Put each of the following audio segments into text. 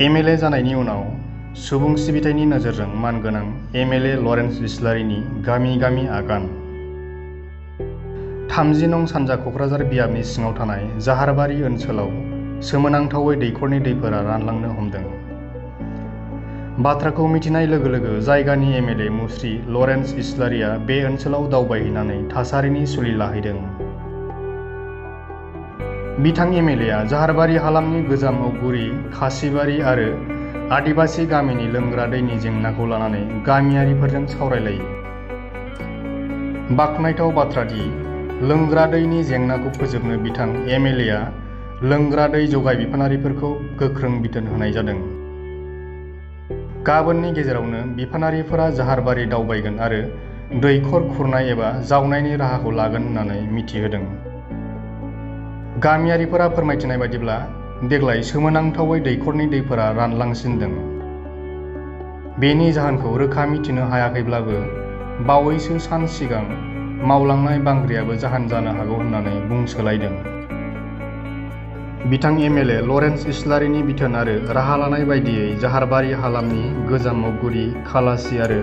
MLA जानायनि उनाव सुबुं सिबिथायनि नोजोरजों मानगोनां एमएलए लरेन्स इस्लारिनि गामि गामि आगान। 30 नं सानजा क'क्राझार बियाबनि सिङाव थानाय जाहारबारि ओनसोलाव सोमोनांथावै दैखरनि दैफोरा रानलांनो हमदों। बाथ्राखौ मिथिनाय लोगो लोगो जायगानि एमएलए मुस्रि लरेन्स इस्लारिया बे ओनसोलाव दावबायहैनानै थासारिनि सुलि लाहैदों। बिथां एमएलएआ जाहारबारि हालामनि गोजाम औगुरि, खासिबारि आरो आदिबासि गामिनि लोंग्रा दैनि जेंनाखौ लानानै गामियारिफोरजों सावरायलायो। बाखनायथाव बाथ्रादि लोंग्रा दैनि जेंनाखौ फोजोबनो बिथां एमएलएआ लोंग्रा दै जगाय बिफानारिफोरखौ गोख्रों बिथोन होनाय जादों। गाबोननि गेजेरावनो बिफानारिफोरा जाहारबारि दावबायगोन आरो दैखर खुरनाय एबा जावनायनि राहाखौ लागोन होननानै मिथिहोदों। गामियारिफोरा फोरमायथिनाय बायदिब्ला देग्लाय सोमोनांथावै दैखरनि दैफोरा रानलांसिनदों। बेनि जाहोनखौ रोखा मिथिनो हायाखैब्लाबो बावैसो सान सिगां मावलांनाय बांग्रियाबो जाहोन जानो हागौ होननानै बुंसोलायदों। बिथां एमएलए लरेन्स इस्लारिनि बिथोन आरो राहा लानाय बायदियै जाहारबारि हालामनि गोजाम औगुरि, खालासि आरो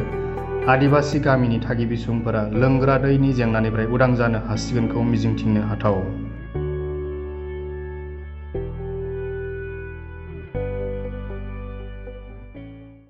आदिबासि गामिनि थागिबि सुबुंफोरा लोंग्रा दैनि जेंनानिफ्राय उदां जानो हासिगोनखौ मिजिंथिनो हाथाव।